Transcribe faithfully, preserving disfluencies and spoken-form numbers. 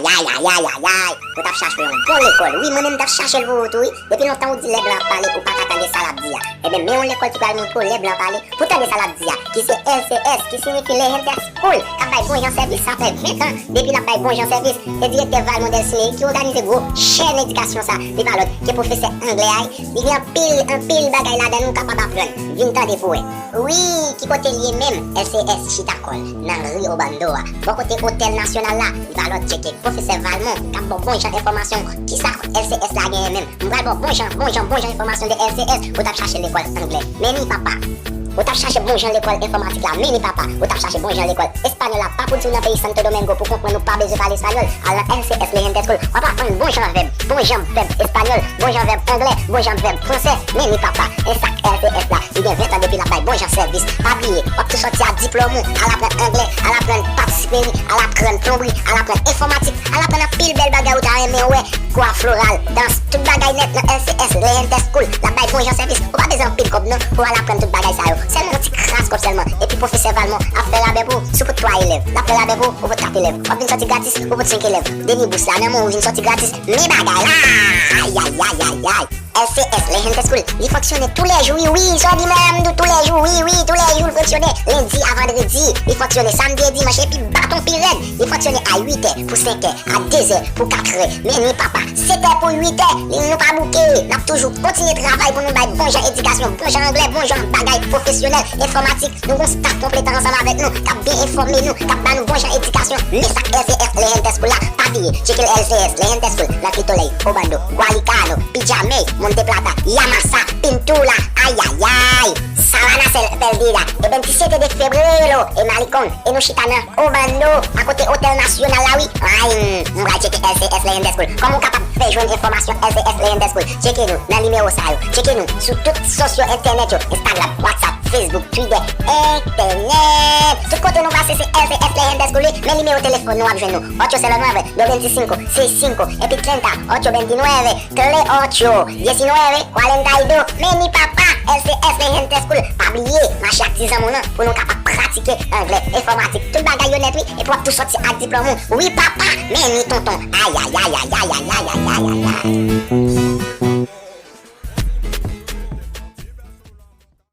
Yay, yay, yay, yay, yay. Ou t ap chache yon bon lekòl. Wi, mwen menm m t ap chache l pou ou tou, wi. Depi lontan ou di lè blan ap pale, ou pa ka tande sa l ap di a. Ebyen, men yon lekòl ki pral montre w lè blan pale, pou tande sa l ap di a, ki se L C S, ki siyifi Lehentès School, k ap bay bon jan sèvis. Sa fè ven tan depi l ap bay bon jan sèvis. Se direktè Valmont Delciné ki òganize gwo chèn edikasyon sa. Li pa lòt ke pwofesè anglè a. Li gen anpil, anpil bagay ladan l ou kapab aprann. Vin tande pou w wè. Wi, ki kote l ye menm? L C S chita kò l nan ri Obando a, bò kote Otèl Nasyonal la. Li pa lòt, tcheke pwofesè Valmont k ap ba w bon jan enfòmasyon. Kisa L C S la genyen menm? M pral ba w bon jan, bon jan, bon jan enfòmasyon de L C S. Ou t ap chache lekòl anglè. Men ni papa. Ou t ap chache bon jan lekòl enfòmatik la. Men ni papa. Ou t ap chache bon jan lekòl espanyòl la. Pa pou di w nan peyi Santo Domingo pou konprann ou pa bezwen pale espanyòl. Al nan L C S Lehentès School. W ap aprann bon jan vèb, bon jan vèb espanyòl, bon jan vèb anglè, bon jan vèb fransè. Men ni papa. E sa k L C S la. Li gen ven tan depi l ap bay bon jan sèvis. Pa bliye, w ap tou sòti ak diplòm ou. Al aprann anglè, al aprann patisri, al aprann plonbri, al aprann enfòmatik, al aprann anpil bèl bagay ou ta renmen wè. Kwa floral, dans, tout bagay nèt nan L C S Lehentès School. L ap bay bon jan sèvis. Ou pa bezwen anpil kòb non pou al aprann tout bagay sa yo. Sèlman yon ti kras kòb sèlman. Epi pwofesè Valmont ap fè rabè pou ou si w pot twa elèv. L ap fè rabè pou ou, ou pot kat elèv. W ap vin sòti gratis, ou pot senk elèv. Deni bous la nan men ou vin sòti gratis. Men bagay la! Ayayayayay! L C S Lehentès School, li fonksyone toulèjou, wi, wi, sa w di menm, tou, toulèjou, wi, wi, toulèjou, li fonksyone. Lendi a vandredi, li fonksyone samdi e dimanch, epi baton pi rèd. Li fonksyone a uit è pou senk è, a de zè pou kat è. Men ni papa, sèt è pou uit è, li, nou pa bouke. N ap toujou kontinye travay pou nou bay bon jan edikasyon, bon jan anglè, bon jan bagay pwofesyonèl, enfòmatik. Nou gon staf konpetan ansanm avèk nou, k ap byen enfòme nou, k ap ba nou bon jan edikasyon. Men sa k L C S Lehentès School la, pa bliye, tcheke L C S Lehentès School nan Klitolèy, Obando, Gualicano, Pijamey, Monte Plata, Yamasa, Pintura, ayayay, Sabana Perdida, e veintisiete de Febrero, e Malecón, e nou chita nan Obando, akote Otèl Nasyonal la, wi. Ay, m pral tcheke L C S Lehentès School. Kòman w kapab fè jwenn enfòmasyon L C S Lehentès School? Tcheke nou nan nimewo sa yo. Tcheke nou sou tout sosyo entènèt yo, Instagram, WhatsApp, Facebook, Twitter, entènèt. Tout kote nou pase se L C S Lehentès School, wi. Men nimewo telefòn nou w ap jwenn nou. Ocho cero nueve, dos veinticinco, seis cinco, epi treinta, ocho veintinueve, tres ocho, diecinueve, cuarenta y dos. Men ni papa, L C S Lehentès School. Pa bliye, mache ak ti zanmi w lan pou nou kapab pratike anglè, enfòmatik, tout bagay yo nèt, wi. Epi w ap tou sòti ak diplòm ou. Wi, papa, men ni tonton. Ayayayayayayayayayay.